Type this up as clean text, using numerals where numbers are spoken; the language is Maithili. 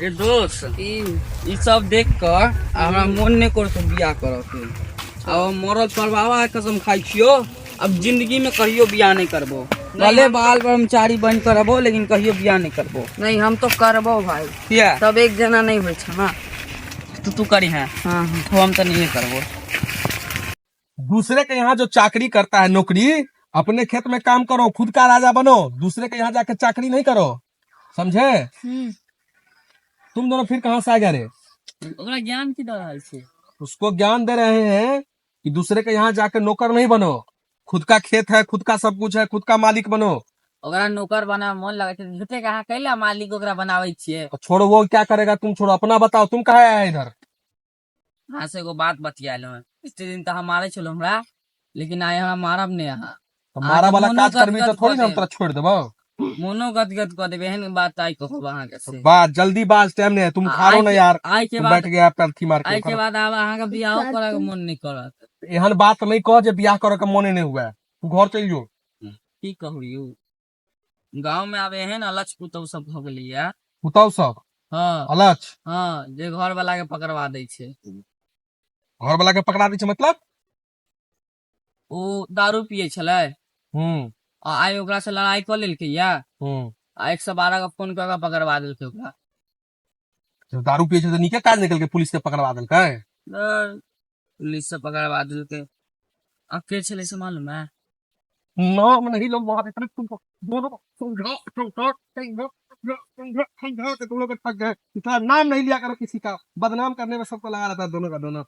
ए दोस्त, की? ई सब देख कऽ हमरा मोन नहि करतो बियाह करऽ के। अब मरल पर बाबा के कसम खाइ छियो, अब जिंदगी में कहियो बियाह नहीं करबो। भले बाल ब्रह्मचारी बन कर रहबो, लेकिन कहियो बियाह नहीं करबो। नहीं, हम तो करबो भाई। किया? तब एक जना नहीं होइ छै ना। तू तू करी है? हाँ। तो हम तो नहीं करबो। दूसरे के यहाँ जो चाकरी करता है, नौकरी, अपने खेत में काम करो, खुद का राजा बनो। दूसरे के यहाँ जाके चाकरी नहीं करो, समझे? तुम दोनों फिर कहाँ से आ गए रे? ओकरा ज्ञान की दऽ रहल छै? उसको ज्ञान दे रहे हैं कि दूसरे के यहाँ जाके नौकर नहीं बनो। खुद का खेत है, खुद का सब कुछ है, खुद का मालिक बनो। ओकरा नौकर बना मन लगै छै झूठे के। अहाँ कैला मालिक ओकरा बनाबै छियै? और छोड़ो, वो क्या करेगा, तुम छोड़ो, अपना बताओ, तुम कहाँ आया इधर? अहाँ से एगो बात बतियालो हन। एते दिन तऽ अहाँ मारै छलहुँ हमरा, लेकिन आइ हमरा मारब नहि अहाँ। तो मारा वाला मोनो काज करबी तो गदगद थोड़ी ना हम कऽ तोरा छोड़ देबो। मोनो गदगद कऽ देबै, एहन बात आइ कहब अहाँके से। बात जल्दी बाज, टाइम नहीं है। तुम खा रो ना यार। आइ के तुम बाद बैठ गया पैलथी मार के। आइ के बाद आब अहाँके बियाहो करऽ के मोन नहि करत। एहन बात नहीं कह जे बियाह करे के मोने नहीं हुआ है। तू घर चल जो। की कहू यौ, गाँव में आब एहन अलच पुतहु सब भऽ गेलैया। पुतहु सब? हँ। अलच? हँ, जे घर वाला के पकड़वा दै छै। घर वाला के पकड़ा दै छै मतलब? ओ दारू पियै छलै आ आइ ओकरा से लड़ाई कऽ लेलकै या आ 112 के फोन कऽ के पकड़वा देलकै ओकरा। जब दारू पियै छै तऽ नीके काज निकलकै, पुलिस के पकड़वा देलकै। तर पुलिस से पकड़वा देलकै। आ के छलै से मालूम है? नाम नहीं लो मार, इतने तुम दोनों समझा समझा समझा समझा समझा के तुम लोग थक गए। इतना नाम नहीं लिया करो किसी का, बदनाम करने में सबको लगा रहता है दोनों का दोनों।